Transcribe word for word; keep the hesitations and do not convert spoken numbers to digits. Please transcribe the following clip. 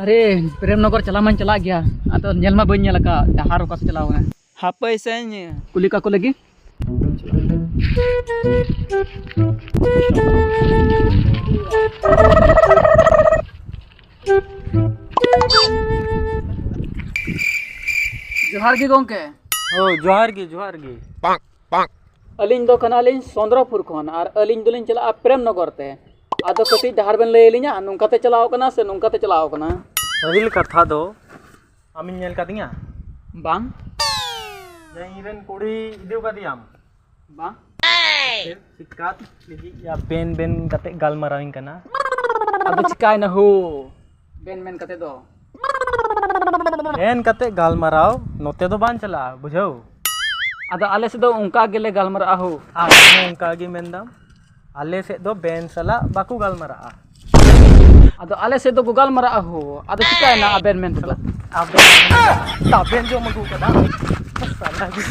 ᱟᱨᱮ, ᱯᱨᱮᱢ ᱱᱚᱜᱚᱨ ᱪᱟᱞᱟᱣ ᱢᱟᱧ ᱪᱟᱞᱟᱜ ᱜᱮᱭᱟ, ᱟᱫᱚ ᱧᱮᱞ ᱢᱟ ᱵᱟᱹᱧ ᱧᱮᱞ ᱟᱠᱟᱫ ᱰᱟᱦᱟᱨ ᱚᱠᱟ ᱥᱮᱫ ᱪᱟᱞᱟᱣ ᱠᱟᱱᱟ᱾ ᱦᱟᱯᱮ ᱥᱮᱧ ᱠᱩᱞᱤ ᱠᱟᱠᱚ ᱞᱟᱹᱜᱤᱫ᱾ ᱡᱚᱦᱟᱨ ᱜᱮ ᱜᱚᱝᱠᱮ᱾ ᱦᱳᱭ, ᱡᱚᱦᱟᱨ ᱜᱮ, ᱡᱚᱦᱟᱨ ᱜᱮ᱾ ᱟᱹᱞᱤᱧ ᱫᱚ ᱠᱟᱱᱟᱞᱤᱧ ᱪᱚᱱᱫᱨᱚᱯᱩᱨ ᱠᱷᱚᱱ, ᱟᱨ ᱟᱹᱞᱤᱧ ᱫᱚᱞᱤᱧ ᱪᱟᱞᱟᱜᱼᱟ ᱯᱨᱮᱢ ᱱᱚᱜᱚᱨ ᱛᱮ᱾ ᱟᱫᱚ ᱠᱟᱹᱴᱤᱡ ᱰᱟᱦᱟᱨ ᱵᱮᱱ ᱞᱟᱹᱭ ᱟᱹᱞᱤᱧᱟ, ᱱᱚᱝᱠᱟ ᱛᱮ ᱪᱟᱞᱟᱣ ᱠᱟᱱᱟ ᱥᱮ ᱱᱚᱝᱠᱟ ᱛᱮ ᱪᱟᱞᱟᱣ ᱠᱟᱱᱟ? ᱯᱟᱹᱦᱤᱞ ᱠᱟᱛᱷᱟ ᱫᱚ, ᱟᱢᱤᱧ ᱧᱮᱞ ᱠᱟᱫᱤᱧᱟ? ᱵᱟᱝ᱾ ᱡᱮ ᱤᱧ ᱨᱮᱱ ᱠᱩᱲᱤ ᱤᱫᱤ ᱠᱟᱫᱮᱭᱟᱢ? ᱵᱟᱝ᱾ ᱪᱮᱫ ᱥᱤᱠᱟᱛ ᱞᱟᱹᱜᱤᱫ ᱭᱟ ᱵᱮᱱ ᱵᱮᱱ ᱠᱟᱛᱮ ᱜᱟᱞᱢᱟᱨᱟᱣᱤᱧ ᱠᱟᱱᱟ? ᱟᱫᱚ ᱪᱤᱠᱟᱭᱱᱟ ᱦᱳ? ᱵᱮᱱ ᱢᱮᱱ ᱠᱟᱛᱮ ᱫᱚ? ᱢᱮᱱ ᱠᱟᱛᱮ ᱜᱟᱞᱢᱟᱨᱟᱣ ᱱᱚᱛᱮ ᱫᱚ ᱵᱟᱝ ᱪᱟᱞᱟᱜᱼᱟ, ᱵᱩᱡᱷᱟᱹᱣ? ᱟᱫᱚ ᱟᱞᱮ ᱥᱮᱫ ᱫᱚ ᱚᱱᱠᱟ ᱜᱮᱞᱮ ᱜᱟᱞᱢᱟᱨᱟᱜᱼᱟ ᱦᱳ᱾ ᱟᱨ ᱦᱚᱸ ᱚᱱᱠᱟ ᱜᱮ ᱢᱮᱱᱫᱟᱢ, ᱟᱞᱮ ᱥᱮᱫ ᱫᱚ ᱵᱮᱱ ᱥᱟᱞᱟᱜ ᱵᱟᱠᱚ ᱜᱟᱞᱢᱟᱨᱟᱜᱼᱟ᱾ ᱟᱫᱚ ᱟᱞᱮ ᱥᱮᱫ ᱫᱚ ᱠᱚ ᱜᱟᱞᱢᱟᱨᱟᱜᱼᱟ ᱦᱳ᱾ ᱟᱫᱚ ᱪᱤᱠᱟᱭᱱᱟ ᱟᱵᱮᱱ ᱢᱮᱱ ᱛᱮᱫᱚ? ᱟᱵᱮᱱ, ᱟᱵᱮᱱ ᱡᱚᱢ ᱟᱹᱜᱩ ᱠᱟᱫᱟ᱾ ᱥᱟᱞᱟ ᱜᱮ᱾